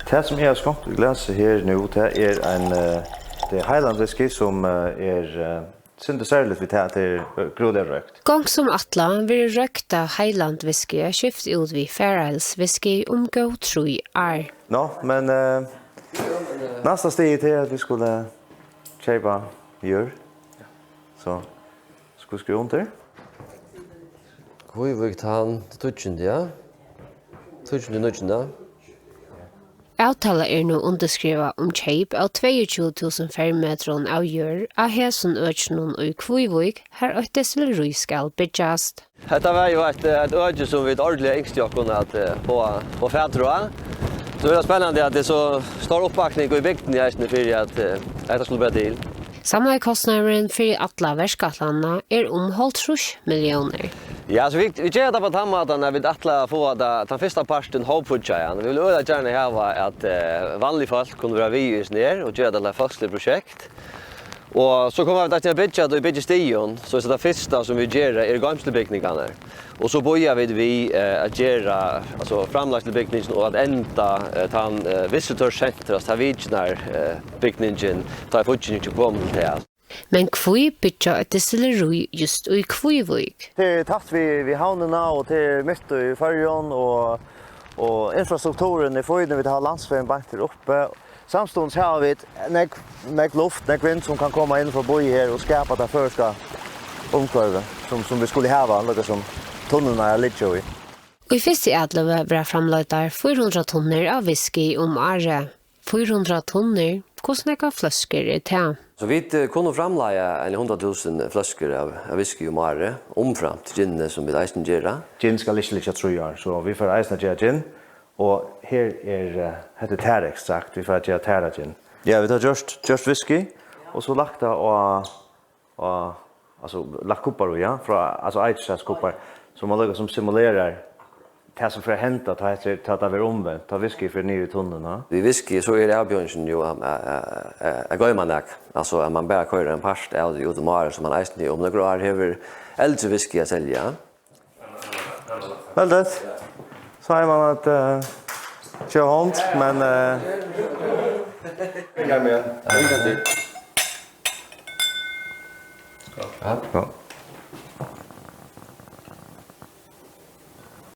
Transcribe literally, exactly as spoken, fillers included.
Tað, sum eg havi skonkt í glasið her nú, tað er ein, eh, tað er Highland whisky, sum, eh, er, eh, sindur serligt við tað, at tað er, eh, grúiliga røkt. Gongt sum ætlað verður røkta Highland whisky skift út við Fair Isle whisky um góð trý ár. Nå, men, eh, næsta stig er, at vit skulu keypa jørð. So, skulu vit skriva undir? Kvívík tann tíggjunda, ja. Tíggjunda níggjunda. Avtala er nú undirskrivað um keyp av tveyogtjúgu túsund fermetrum av jørð á hesum økinum í Kvívík, har eitt destilleri skal byggjast. Hetta var jú eitt, eitt øki, sum vit ordiliga ynsktu okkum at, eh, fáa, fáa fatur á. So er tað spennandi, at tað er so stór uppbakning í bygdini eisini fyri, at, eh, hetta skuldi blíva til. Samlaði kostnaðurin fyri alla verkætlanina er um hálvtrýss milliónir. Ja, so vit, vit gera tað á tann mátan, at vit ætla at fáa tað, tann fyrsta partin hópfíggjaðan. Vit vilja øgiliga gjarna hava, at, eh, vanlig fólk kunnu vera við í hesum her og gera tað til eitt fólksligt prosjekt. Og so koma vit eisini at byggja tað í byggistigum, so tað fyrsta, sum vit gera, er goymslubygningarnar. Og so bíða vit við, eh, at gera, altso, framleiðslubygningin og at enda, eh, tann, eh, visitørsentrið, tað vitjanir, eh, bygningin, tá ið fíggingin kemur til tað. Men hví byggja eitt destilleri júst í Kvívík? Tað er tætt við, við havnina, og tað er mitt í Føroyum, og, og infrastrukturin er fín, vit hava landsvegin beint her uppi. Samstundis hava vit nógv, nógv luft, nógv vind, sum kann koma inn forbi her og skapa tað føroyska umhvørvið, sum, sum vit skulu hava, líka sum tunnurnar liggja í. Í fyrstu atløgu verða framleiddar fýra hundrað tunnur av whisky um árið. Fýra hundrað tunnur? Hvussu nógvar fløskur er tað? So vit, eh, kunnu framleiða eini hundrað túsund fløskur av, av whisky um árið, umframt ginið, sum vit eisini gera. Gin skal ikki liggja trý ár, so vit fara eisini at gera gin. Og her er, eh, hetta er tæra ekstrakt, vit fara at gera tæra gin. Ja, vit hava gjørt, gjørt whisky, og so lagt tað á, á, altso, lagt kubbar í, ja, frá, altso, eikitreskubbar, sum man líka sum simulerar tað, sum fer at henda, tá hetta er, tá tað verður umvent, tá whisky fer niður í tunnuna. Við whisky, so er avbjóðingin jú at, at, at, at goyma nakað, altso, at man bara koyrir ein part av tí út um árið, so man eisini um nøkur ár hevur eldri whisky at selja. Veldigt. So er man at, eh, geva hond, men, eh, Ja, men, ja. Ja.